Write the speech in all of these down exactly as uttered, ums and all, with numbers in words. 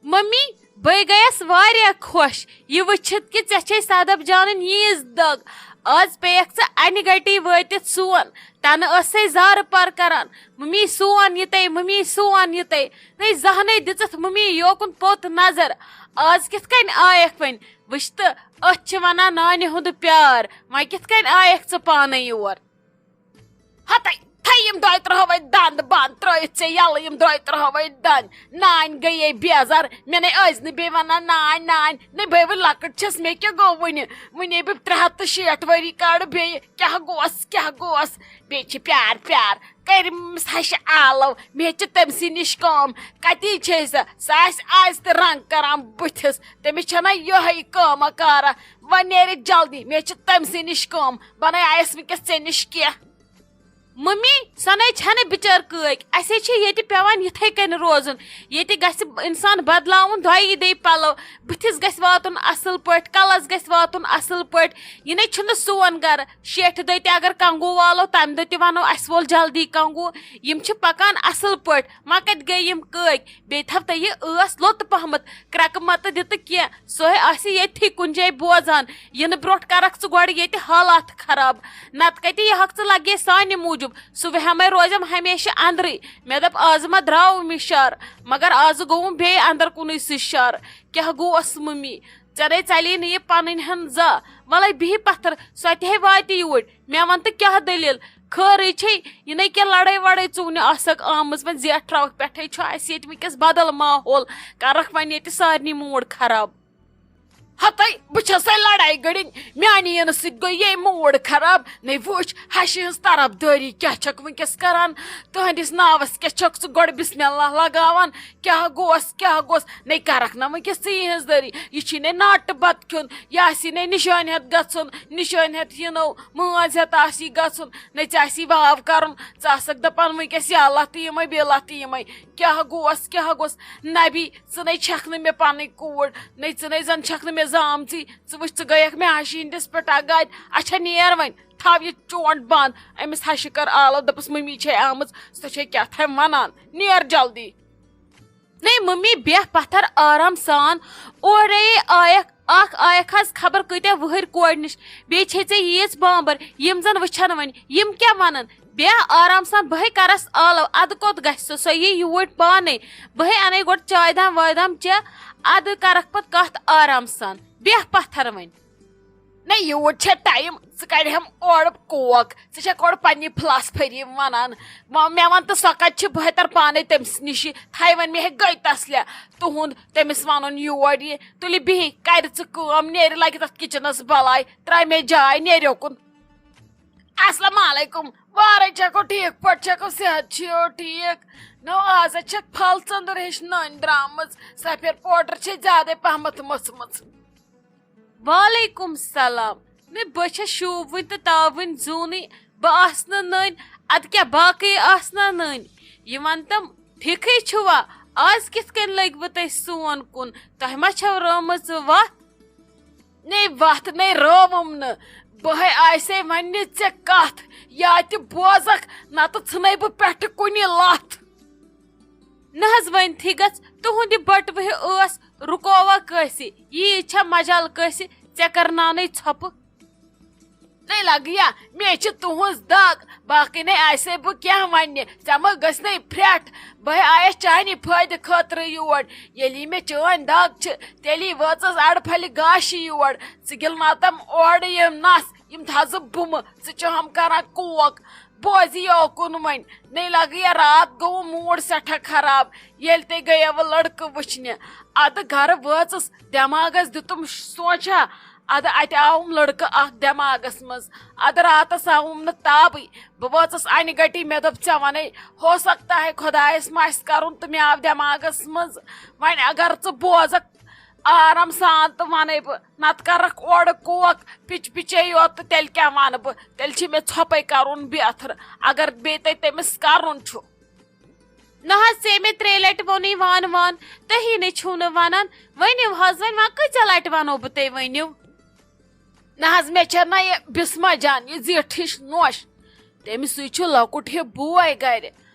Mummy, بے گٔیَس واریاہ خۄش یہِ وٕچھِتھ کہِ ژےٚ چھے صدف جانٕنۍ ییٖژ دگ۔ آز پیٚیَکھ ژٕ اَنہِ گَٹی وٲتِتھ سون۔ تَنہٕ ٲسَے زارٕ پار کران، "ممی سون یِتَے، ممی سون یِتَے۔" نَے زانٛہہ نَے دِژٕتھ ممی یوکُن پوٚت نظر۔ آز کِتھ کٔنۍ آیَکھ وۄنۍ؟ وٕچھ تہٕ، أتھۍ چھِ وَنان نانہِ ہُنٛد پیار۔ وۄنۍ کِتھ کٔنۍ آیَکھ ژٕ پانَے یور؟ ہتے، تھے یِم دۄیہِ ترٛہو وۄنۍ دند بند ترٲیِتھ ژےٚ یَلہٕ، یِم دۄیہِ ترٛہو وۄنۍ دند۔ نانۍ گٔیے بیزار، مےٚ نے ٲسۍ نہٕ بیٚیہِ وَنان نانۍ، نانۍ، نَے بے وۄنۍ لۄکٕٹ چھَس، مےٚ کیٛاہ گوٚو وُنہِ؟ وُنے بہٕ ترٛےٚ ہَتھ تہٕ شیٹھ ؤری کَڑٕ بیٚیہِ، کیٛاہ گوس، کیٛاہ گوس؟ بیٚیہِ چھِ پیار، پیار۔ کٔرۍ أمِس ہَشہِ آلو، مےٚ چھِ تٔمۍ سٕے نِش کٲم۔ کَتی چھے سۄ؟ سۄ آسہِ آز تہِ رنٛگ کَران بٕتھِس، تٔمِس چھَنہ یِہوٚے کٲمہ کارہ۔ وۄنۍ نیرِ جلدی، مےٚ چھِ تٔمۍ سٕے نِش کٲم، بہٕ نے آیَس وٕنکیٚس ژےٚ نِش کینٛہہ۔ ممی، سۄ نے چھنہٕ بِچٲر کٲکۍ۔ اسے چھِ ییٚتہِ پٮ۪وان یِتھے کٔنۍ روزُن۔ ییٚتہِ گژھِ انسان بدلاوُن دۄیی دۄہہِ پلو۔ بٕتھِس گژھِ واتُن اصل پٲٹھۍ، کلس گژھِ واتُن اصل پٲٹھۍ۔ یہِ نے چھُنہٕ سون گرٕ۔ شیٹھِ دۄہہِ تہِ اگر کنگوٗ والو، تمہِ دۄہ تہِ ونو، اسہِ وول جلدی کنگوٗ۔ یِم چھِ پکان اصل پٲٹھۍ۔ وۄنۍ کتہِ گٔے یِم کٲکۍ؟ بیٚیہِ تھاو تہٕ یہِ ٲس لوٚت پہمتھ، کرٛٮ۪کہٕ مَتہٕ دِتہٕ کینٛہہ۔ سۄے آسہِ ییٚتھی کُنہِ جایہِ بوزان۔ یِنہٕ برٛونٛٹھ کرکھ ژٕ گۄڈٕ ییٚتہِ حالات خراب، نتہٕ کتہِ یِہکھ ژٕ لگے سانہِ موٗجوٗب۔ سُہ وہمے روزٮ۪م ہمیشہِ اندرٕے۔ مےٚ دوٚپ، آز ما درٛاوُم یہِ شر، مگر آزٕ گوٚوُم بیٚیہِ اندر کُنُے سُہ شر۔ کیٛاہ گوٚوس ممی؟ ژےٚ نے ژلی نہٕ یہِ پنٕنۍ ہن زا۔ وَلَے بِہہِ پتھر، سۄ تہِ ہے واتہِ یوٗرۍ۔ مےٚ وَن تہٕ کیٛاہ دٔلیٖل؟ خٲرٕے چھے؟ یہِ نے کینٛہہ لڑٲے وڑٲے ژوٗنہِ آسکھ آمٕژ، وۄنۍ زیٹھ ترٛاوکھ پٮ۪ٹھَے چھُ اَسہِ ییٚتہِ وٕنکیٚس بدل ماحول، کرکھ وۄنۍ ییٚتہِ سارنٕے موٗڈ خراب۔ ہتے، بہٕ چھسے لڑاے گٔڑِنۍ، میانہِ یِنہٕ سۭتۍ گوٚو یے موٗڈ خراب۔ نے وٕچھ، ہشہِ ہٕنٛز طرفدٲری کیٛاہ چھکھ وٕنکیٚس کران؟ تُہنٛدِس ناوس کیٛاہ چھکھ ژٕ گۄڈٕ بسم اللہ لگاوان؟ کیٛاہ گوس، کیٛاہ گوس؟ نے کرکھ نہ وٕنکیٚس ژٕ یِہٕنٛز دٲری، یہِ چھی نے ناٹہٕ بتہٕ کھیوٚن، یہِ آسی نے نِشٲنۍ ہٮ۪تھ گژھُن، نِشٲنۍ ہٮ۪تھ یِنو، مٲنٛز ہٮ۪تھ آسی گژھُن، نے ژےٚ آسی واو کرُن، ژٕ آسکھ دپان وٕنکیٚس یہِ اللہ تہٕ یِمے، بیٚیہِ اللہ تہٕ یِمے۔ کیٛاہ گوس، کیٛاہ گوس؟ نبی، ژٕ نے چھکھ نہٕ مےٚ پنٕنۍ کوٗر، نے ژٕ نے زن چھکھ نہٕ مےٚ زامژٕے۔ ژٕ وٕچھ، ژٕ گٔیکھ مےٚ ہشہِ ہٕنٛدِس پٮ۪ٹھ اگادِ۔ اچھا نیر وۄنۍ، تھاو یہِ چونٛٹ بنٛد۔ أمِس ہشہِ کٔر آلو، دوٚپُس، "ممی چھے آمٕژ، سۄ چھے کیٛاہ تام ونان، نیر جلدی۔" نے ممی، بیٚہہ پتھر آرام سان۔ اورے آیکھ، اکھ آیکھ حظ خبر کۭتیاہ وٕہٕرۍ کورِ نِش، بیٚیہِ چھے ژےٚ ییٖژ بامبر، یِم زن وٕچھن وۄنۍ، یِم کیٛاہ ونن؟ بیٚہہ آرام سان، بہے کرس آلو، ادٕ کوٚت گژھِ سۄ؟ سۄ یی یوٗرۍ پانے۔ بہے انَے گۄڈٕ چاے دام واے دام چےٚ، ادٕ کرکھ پتہٕ کتھ آرام سان۔ بیٚہہ پتھر وۄنۍ۔ نہ، یوٗت چھےٚ ٹایم، ژٕ کڑِ ہم اورٕ کوک، ژٕ چھکھ اورٕ پننہِ فلاسفری ونان۔ وۄنۍ مےٚ ون تہٕ سۄ کتہِ چھِ؟ بہٕ ہے تر پانے تٔمِس نِشی، تھایہِ وۄنۍ مےٚ ہے گٔے تسلیا۔ تُہُنٛد تٔمِس ونُن یور یہِ، تُلہِ بِہِی، کرِ ژٕ کٲم، نیرِ لگہِ تتھ کچنس بلاے، ترٛاوِ مےٚ جاے، نیرِ اوکُن۔ السلام علیکم، وارے چھکو، ٹھیک پٲٹھۍ چھکو، صحت چھُ ٹھیک؟ نو، آز چھکھ پھل ژٔندٕر ہِش نٔنۍ درامٕژ، سفید پوڈر چھے زیادے پہمتھ مٔژھمٕژ۔ وعلیکم سلام۔ نہ، بہٕ چھَس شوٗبوٕنۍ تہٕ تاوٕنۍ زوٗنٕے، بہٕ آسہٕ نہٕ نٔنۍ، اَدٕ کیٛاہ باقٕے آسہٕ نا نٔنۍ؟ یہِ وَن تہٕ، ٹھیٖکھٕے چھُوا؟ آز کِتھ کٔنۍ لٔگۍ وٕ تۄہہِ سون کُن؟ تۄہہِ ما چھَو رٲومٕژ وَتھ؟ نے وَتھ نے رٲوٕم نہٕ، بہٕ ہے آسے وَننہِ ژےٚ کَتھ، یا تہِ بوزَکھ، نَتہٕ ژھٕنَے بہٕ پٮ۪ٹھٕ کُنہِ لَتھ۔ نہ حظ، وۄنۍ تھی گژھ، تُہُنٛد یہِ بٔٹوٕ ہیوٗ ٲس رُکووا کٲنٛسہِ؟ یی چھا مجال کٲنٛسہِ؟ ژےٚ کرناونَے ژھۄپہٕ۔ نَے لگیا، مےٚ چھِ تُہٕنٛز دگ، باقٕے نَے آسے بہٕ کینٛہہ وَننہِ، ژےٚ مہ گٔژھ نَے پھرٛٹھ۔ بہٕ آیَس چانہِ فٲیدٕ خٲطرٕ یور، ییٚلہِ مےٚ چٲنۍ دگ چھِ، تیٚلی وٲژٕس اَڑٕ پھَلہِ گاشہِ یور۔ ژٕ گِلناوتَم اورٕ یِم نَس، یِم تھاو ژٕ بُمہٕ، ژٕ چھُہَم کران کوک۔ بوزِ یوکُن وۄنۍ، نے لگیا راتھ گوٚو موٗڈ سٮ۪ٹھاہ خراب، ییٚلہِ تہِ گٔیوٕ لڑکہٕ وٕچھنہِ۔ ادٕ گرٕ وٲژٕس، دٮ۪ماغس دیُتُم سونٛچا، ادٕ اتہِ آوُم لڑکہٕ اکھ دٮ۪ماغس منٛز۔ ادٕ راتس آوُم نہٕ تابٕے۔ بہٕ وٲژٕس انہِ گٹی، مےٚ دوٚپ، "ژےٚ ونے، ہو سکتا ہے خۄدایس ما آسہِ کرُن"، تہٕ مےٚ آو دٮ۪ماغس منٛز، "وۄنۍ اگر ژٕ بوزکھ آرام سان تہٕ ونے بہٕ، نتہٕ کرکھ اورٕ کوک پِچ پِچے یوت، تہٕ تیٚلہِ کیٛاہ ونہٕ بہٕ؟ تیٚلہِ چھِ مےٚ ژھۄپے کرُن بیتھر، اگر بیٚیہِ تہِ تٔمِس کرُن چھُ۔" نہ حظ، ژےٚ مےٚ ترٛیٚیہِ لٹہِ ووٚنُے وان وان، تُہی نے چھِو نہٕ ونان۔ ؤنِو حظ، وۄنۍ وۄنۍ کۭژاہ لٹہِ ونو بہٕ تۄہہِ، ؤنِو؟ نہ حظ، مےٚ چھےٚ نہ یہِ بسمہ جان، یہِ زِٹھ ہِش نوش۔ تٔمِس سۭتۍ چھُ لۄکُٹ ہیوٗ بوے گرِ،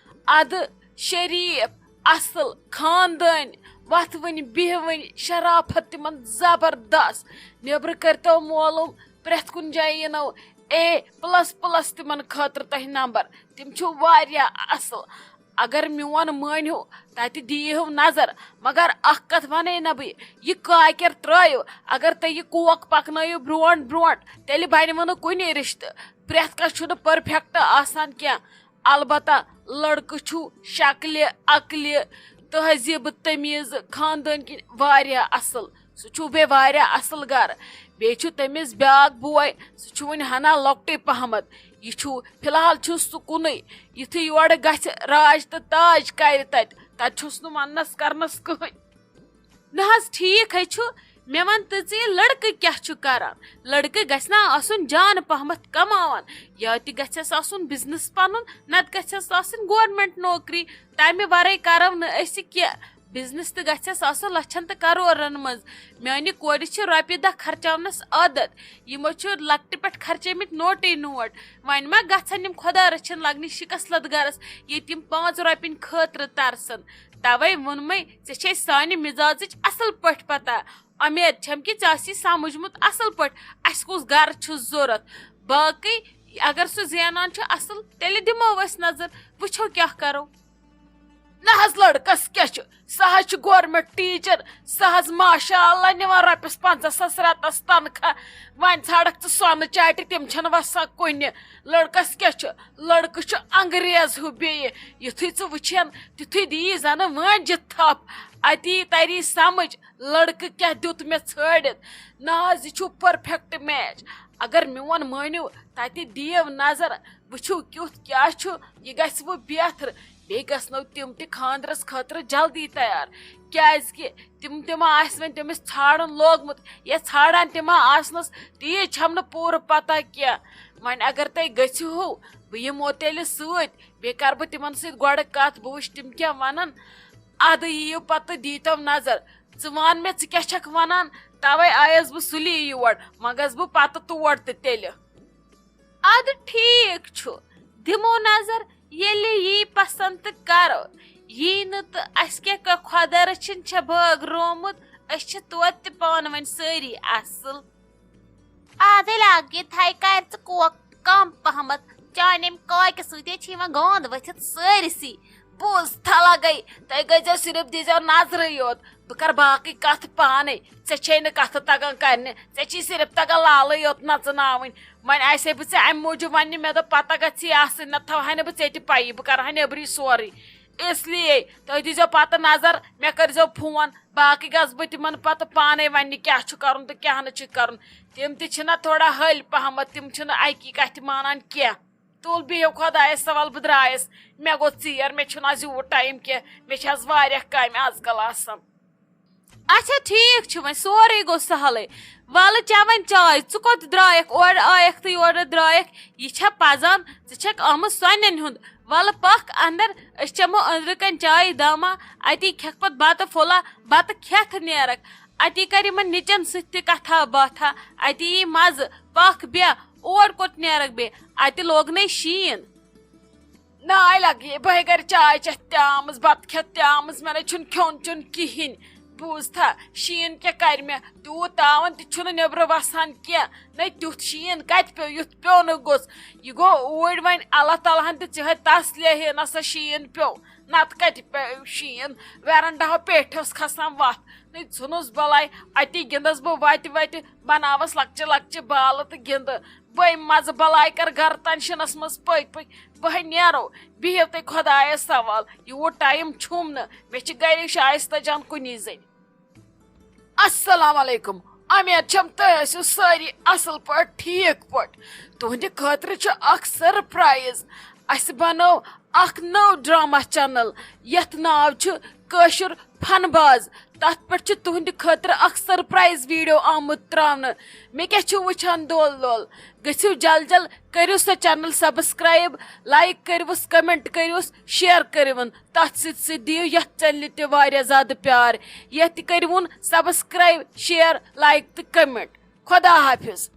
ادٕ شریف، اصل خاندٲنۍ، وۄتھوٕنۍ بِہوٕنۍ شرافت تِمن زبردست۔ نیبرٕ کٔرتو معلوم، پرٛٮ۪تھ کُنہِ جایہِ یِنو اے پلس پلس تِمن خٲطرٕ تۄہہِ نمبر۔ تِم چھِ واریاہ اصل۔ اگر میون مٲنِو، تتہِ دِیِو نظر۔ مگر اکھ کتھ ونَے نہ بہٕ، یہِ کاکر ترٲیِو۔ اگر تُہۍ یہِ کوک پکنٲیِو برونٛٹھ برونٛٹھ، تیٚلہِ بنِوٕ نہٕ کُنہِ رشتہٕ۔ پرٛٮ۪تھ کانٛہہ چھُنہٕ پرفیکٹ آسان کینٛہہ۔ البتہ لڑکہٕ چھُ شکلہِ، عقلہِ، تہذیٖب، تمیٖز، خاندٲنۍ کِنۍ واریاہ اصل۔ سُہ چھُ بیٚیہِ واریاہ اصل گرٕ۔ بیٚیہِ چھُ تٔمِس بیٛاکھ بوے، سُہ چھُ وُنہِ ہنا لۄکٹُے پہمتھ۔ یہِ چھُ، فی الحال چھُ سُہ کُنُے۔ یُتھُے یورٕ گژھِ راج تہٕ تاج کرِ تتہِ، تتہِ چھُس نہٕ وننس کرنس کٕہٕنۍ۔ نہ حظ، ٹھیٖک ہے چھُ۔ مےٚ وَن تہٕ ژٕ، یہِ لڑکہٕ کیٛاہ چھُ کران؟ لڑکہٕ گژھِ نا آسُن جان پہمتھ کماوان، یا تہِ گژھٮ۪س آسُن بزنس پنُن، نتہٕ گژھٮ۪س آسٕنۍ گورنمنٹ نوکری۔ تمہِ ورٲے کرو نہٕ أسۍ کینٛہہ۔ بزنس تہِ گژھٮ۪س آسُن لچھن تہٕ کرورن منٛز۔ میانہِ کورِ چھِ رۄپیہِ دہ خرچاونس عادت۔ یِمو چھِ لۄکٹہِ پٮ۪ٹھ خرچٲمٕتۍ نوٹٕے نوٹ۔ وۄنۍ ما گژھن یِم خۄدا رٔچھِنۍ لگنہِ شکست لد گرس، ییٚتہِ یِم پانٛژھ رۄپیَن خٲطرٕ ترسن؟ توے ووٚنمے، ژےٚ چھے سانہِ مزازٕچ اصل پٲٹھۍ پتہ۔ امید چھم کہِ ژےٚ آسی سمجھمُت اصل پٲٹھۍ، اسہِ کُس گرٕ چھُ ضرورت۔ باقٕے اگر سُہ زینان چھُ اصل، تیٚلہِ دِمو أسۍ نظر، وٕچھو کیٛاہ کرو۔ نہ حظ، لڑکس کیٛاہ چھُ؟ سُہ حظ چھُ گورمنٹ ٹیچر، سُہ حظ ماشاء اللہ نِوان رۄپیس پنٛژاہ ساس رٮ۪تس تنخواہ۔ وۄنۍ ژھانڈکھ ژٕ سۄنہٕ چاٹہِ، تِم چھنہٕ وسان کُنہِ۔ لڑکس کیٛاہ چھُ؟ لڑکہٕ چھُ انگریز ہیوٗ بیٚیہِ۔ یُتھُے ژٕ وٕچھن، تیُتھُے دِیی زنہٕ وٲنجہِ تھپھ۔ اتی تری سمجھ، لڑکہٕ کیٛاہ دیُت مےٚ ژھٲنڈِتھ۔ نہ حظ، یہِ چھُ پرفیکٹ میچ۔ اگر میون مٲنِو، تتہِ دِیِو نظر، وٕچھِو کیُتھ کیٛاہ چھُ، یہِ گژھِ وۄنۍ بیتھر۔ بیٚیہِ گژھنو تِم تہِ خاندرس خٲطرٕ جلدی تیار، کیازِ کہِ تِم تہِ ما آسہِ وۄنۍ تٔمِس ژھانڈُن لوگمُت، یا ژھانڈان تہِ ما آسنس، تیٖژ چھم نہٕ پوٗرٕ پتہ کینٛہہ۔ وۄنۍ اگر تُہۍ گٔژھِو ہو، بہٕ یِمو تیٚلہِ سۭتۍ، بیٚیہِ کرٕ بہٕ تِمن سۭتۍ گۄڈٕ کتھ، بہٕ وٕچھٕ تِم کیٛاہ ونن۔ ادٕ یِیِو پتہٕ دیٖتو نظر۔ ژٕ وَن مےٚ، ژٕ کیٛاہ چھَکھ وَنان؟ تَوَے آیَس بہٕ سُلی یور، وۄنۍ گژھٕ بہٕ پَتہٕ تور تہِ تیٚلہِ۔ اَدٕ ٹھیٖک چھُ، دِمو نظر، ییٚلہِ یی پسنٛد تہٕ کرو، یی نہٕ تہٕ اَسہِ کیٛاہ کَرِ، خۄدا رٔچھِنۍ چھےٚ بٲگرومُت، أسۍ چھِ توتہِ تہِ پانہٕ ؤنۍ سٲری اَصٕل۔ آدٕ لاگ یہِ تھَے کَرِ ژٕ کوک کم پہمتھ۔ چانہِ امہِ کاکہِ سۭتۍ چھِ یِوان گانٛد ؤتھِتھ سٲرسٕے۔ بوز تھلا گٔے، تُہۍ گٔژھۍزیو صرف دیٖزیو نظرٕے یوت۔ بہٕ کَرٕ باقٕے کَتھ پانَے۔ ژےٚ چھے نہٕ کَتھٕ تَگان کَرنہِ، ژےٚ چھی صرف تَگان لالٕے یوت نَژٕناوٕنۍ۔ وۄنۍ آسے بہٕ ژےٚ اَمہِ موٗجوٗب وَننہِ، مےٚ دوٚپ پَتہ گژھِ یہِ آسٕنۍ، نَتہٕ تھاوہاے نہٕ بہٕ ژےٚ تہِ پَیی، بہٕ کَرٕہا نیٚبرٕے سورُے۔ اس لیے تُہۍ دیٖزیو پَتہٕ نظر، مےٚ کٔرۍزیو فون۔ باقٕے گژھٕ بہٕ تِمن پتہٕ پانے وننہِ کیٛاہ چھُ کرُن تہٕ کیٛاہ نہٕ چھُ کرُن۔ تِم تہِ چھِنہ تھوڑا ۂلۍ پہمتھ، تِم چھِنہٕ اکی کتھِ مانان کینٛہہ۔ تُل بِہِو خۄدایس حوال، بہٕ درٛایس، مےٚ گوٚو ژیر، مےٚ چھُنہٕ آز یوٗت ٹایم کینٛہہ، مےٚ چھِ آز واریاہ کامہِ آز کل آسان۔ اچھا ٹھیٖک چھُ، وۄنۍ سورُے گوٚو سہلٕے۔ وَلہٕ چےٚ وۄنۍ چاے، ژٕ کوٚت درٛایَکھ؟ اورٕ آیَکھ تہٕ یورٕ درٛایَکھ، یہِ چھا پَزان؟ ژٕ چھَکھ آمٕژ سۄنٮ۪ن ہُنٛد۔ وَلہٕ پَکھ اَندَر، أسۍ چٮ۪مو أنٛدرٕ کَنۍ چایہِ دامہ، اَتی کھٮ۪کھ پَتہٕ بَتہٕ پھوٚلہ، بَتہٕ کھٮ۪تھ نیرَکھ۔ اَتی کَرِ یِمَن نِچَن سۭتۍ تہِ کَتھا باتھا، اَتی یی مَزٕ۔ پَکھ بیٚہہ، اور کوٚت نیرَکھ بیٚیہِ؟ اَتہِ لوگنَے شیٖن۔ ناے لگہِ، بہٕ ہے گرِ چاے چٮ۪تھ تہِ آمٕژ، بتہٕ کھٮ۪تھ تہِ آمٕژ، مےٚ نَے چھُنہٕ کھیوٚن چیوٚن کِہیٖنۍ۔ بوٗزتھا، شیٖن کیٛاہ کرِ مےٚ؟ تیوٗت تاوَن تہِ چھُنہٕ نیٚبرٕ وَسان کینٛہہ۔ نَے تیُتھ شیٖن کَتہِ پیوٚو، یُتھ پیوٚو نہٕ گوٚژھ۔ یہِ گوٚو اوٗرۍ وۄنۍ، اللہ تعالیٰ ہَن تہِ ژےٚ ہَے تَسلے ہے نہ سا شیٖن پیوٚو۔ نَتہٕ کَتہِ پیوٚو شیٖن؟ ویرنڈاہو پیٚٹھۍ ٲس کھسان وَتھ۔ نَے ژھٕنُس بَلاے، اَتی گِنٛدَس بہٕ وَتہِ وَتہِ، بَناوَس لۄکچہِ لۄکچہِ بالہٕ تہٕ گِنٛدٕ۔ بٔے مَزٕ بَلاے کَر گَرٕ تَنشَنَس منٛز پٔکۍ پٔکۍ۔ بہٕ ہے نیرو، بِہِو تُہۍ خۄدایَس حوال، یوٗت ٹایم چھُم نہٕ، مےٚ چھِ گَرِ شایستہ جان کُنی زٔنۍ۔ السلام علیکم، امید چھم تُہۍ ٲسِو سٲری اصل پٲٹھۍ، ٹھیک پٲٹھۍ۔ تُہنٛدِ خٲطرٕ چھُ اکھ سرپرائز۔ اسہِ بنٲو اکھ نٔو ڈرامہ چینل، یتھ ناو چھُ کٲشُر فن باز۔ تتھ پٮ۪ٹھ چھُ تُہنٛدِ خٲطرٕ اکھ سرپرائز ویڈیو آمُت تراونہٕ۔ مےٚ کیٛاہ چھُ وٕچھان دول دول؟ گٔژھِو جل جل، کٔرِو سۄ چینل سبسکرائب، لائک کٔرِوُس، کمنٹ کٔرِوُس، شیئر کٔرِوُن۔ تتھ سۭتۍ سۭتۍ دِیِو یتھ چینلہِ تہِ واریاہ زیادٕ پیار۔ یتھ تہِ کٔرِوُن سبسکرائب، شیئر، لائک تہٕ کمنٹ۔ خدا حافظ۔